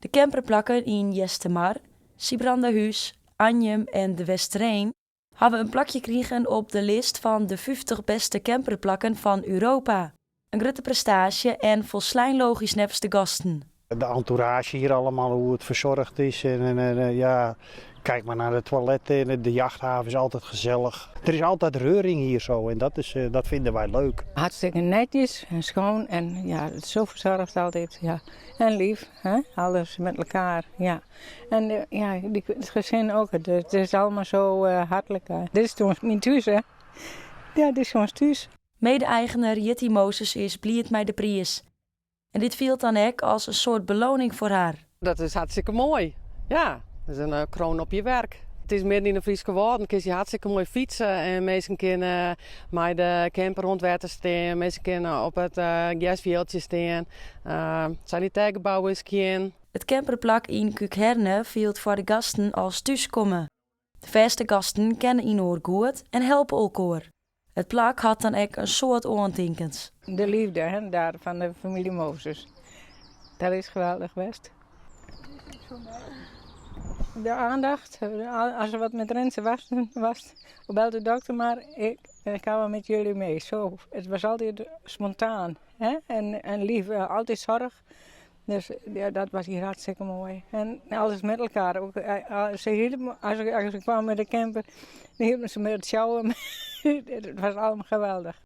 De camperplakken yn Eastermar, Sibrandahûs, Anjum en De Westereen hawwe in plakje krigen op de list fan de 50 bêste camperplakken fan Europa. In grutte prestaasje en folslein logysk neffens de gasten. De entourage hier allemaal, hoe het verzorgd is. En ja, kijk maar naar de toiletten. De jachthaven is altijd gezellig. Er is altijd reuring hier zo en dat vinden wij leuk. Hartstikke netjes en schoon en ja, het is zo verzorgd altijd. Ja. En lief, hè? Alles met elkaar. Ja. En ja, het gezin ook. Het is allemaal zo hartelijk. Dit is toen mijn thuis, hè? Ja, dit is ons thuis. Mede-eigener Jitty Moses is bliid mei de priis. En dit fielt dan ek as in soart beloning foar har. Dat is hartstikke moai. Ja, dat is in kroan op je werk. It is midden yn de Fryske Wâlden, kinst hjir hartstikke moai fytse en minsken kinne mei de camper oan it wetter stean, minsken kinne op it gersfjildsje stean. It sanitêrgebou is skjin. It camperplak yn Kúkherne fielt foar de gasten as thúskomme. De fêste gasten kenne inoar goed en helpe elkoar. It plak hat dan ek in soad oantinkens. De liefde, hè, daar van de familie Mozes. Dat is geweldig best. De aandacht, als er wat met Renze was, belt de dokter maar, ik ga wel met jullie mee. Zo, het was altijd spontaan, hè? En lief, altijd zorg. Dus ja, dat was hier hartstikke mooi. En alles met elkaar. Ook, ze hielpen, als ik kwam met de camper, dan hielpen ze met het sjouwen. Het was allemaal geweldig.